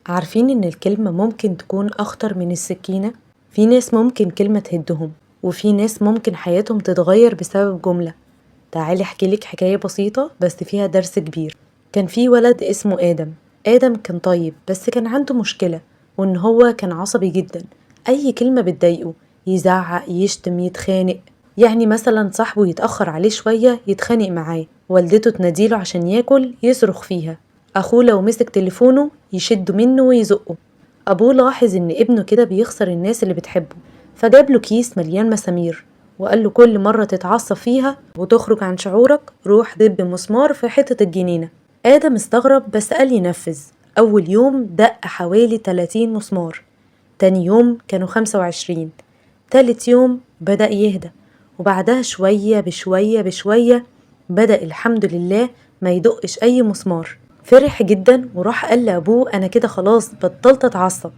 عارفين إن الكلمة ممكن تكون أخطر من السكينة؟ في ناس ممكن كلمة تهدهم، وفي ناس ممكن حياتهم تتغير بسبب جملة. تعالي احكي لك حكاية بسيطة بس فيها درس كبير. كان في ولد اسمه آدم. آدم كان طيب بس كان عنده مشكلة، وإن هو كان عصبي جدا. أي كلمة بتضايقه يزعق، يشتم، يتخانق. يعني مثلا صاحبه يتأخر عليه شوية يتخانق معاه، والدته تناديله عشان ياكل يصرخ فيها، أخوه لو مسك تليفونه يشده منه ويزقه. أبوه لاحظ إن ابنه كده بيخسر الناس اللي بتحبه، فجاب له كيس مليان مسامير وقال له كل مرة تتعصب فيها وتخرج عن شعورك روح دب مسمار في حتة الجنينة. آدم استغرب بس قال ينفذ. أول يوم دق حوالي 30 مسمار، تاني يوم كانوا 25، تالت يوم بدأ يهدى، وبعدها شوية بشوية بشوية بدأ الحمد لله ما يدقش أي مسمار. فرح جدا وراح قال لأبوه أنا كده خلاص بطلت أتعصب.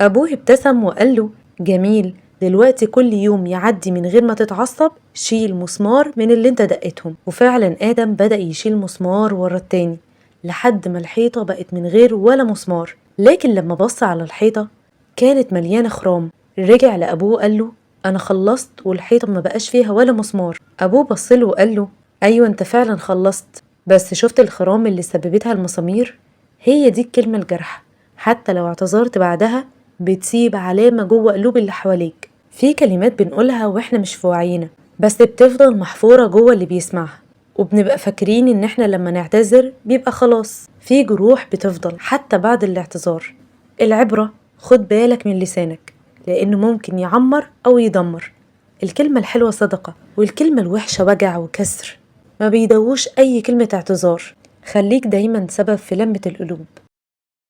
أبوه ابتسم وقال له جميل، دلوقتي كل يوم يعدي من غير ما تتعصب شيل مسمار من اللي انت دقتهم. وفعلا آدم بدأ يشيل مسمار ورا التاني لحد ما الحيطة بقت من غير ولا مسمار. لكن لما بص على الحيطة كانت مليانة خرام. رجع لأبوه قال له أنا خلصت والحيطة ما بقاش فيها ولا مسمار. أبوه بصله وقال له أيوة أنت فعلا خلصت، بس شفت الخرام اللي سببتها المسامير؟ هي دي الكلمة الجارحة، حتى لو اعتذرت بعدها بتسيب علامة جوه قلوب اللي حواليك. في كلمات بنقولها واحنا مش في وعينا بس بتفضل محفورة جوه اللي بيسمعها، وبنبقى فاكرين ان احنا لما نعتذر بيبقى خلاص. في جروح بتفضل حتى بعد الاعتذار. العبرة خد بالك من لسانك لانه ممكن يعمر او يدمر. الكلمة الحلوة صدقة والكلمة الوحشة وجع وكسر، ما بيدووش اي كلمة اعتذار. خليك دايما سبب في لمة القلوب.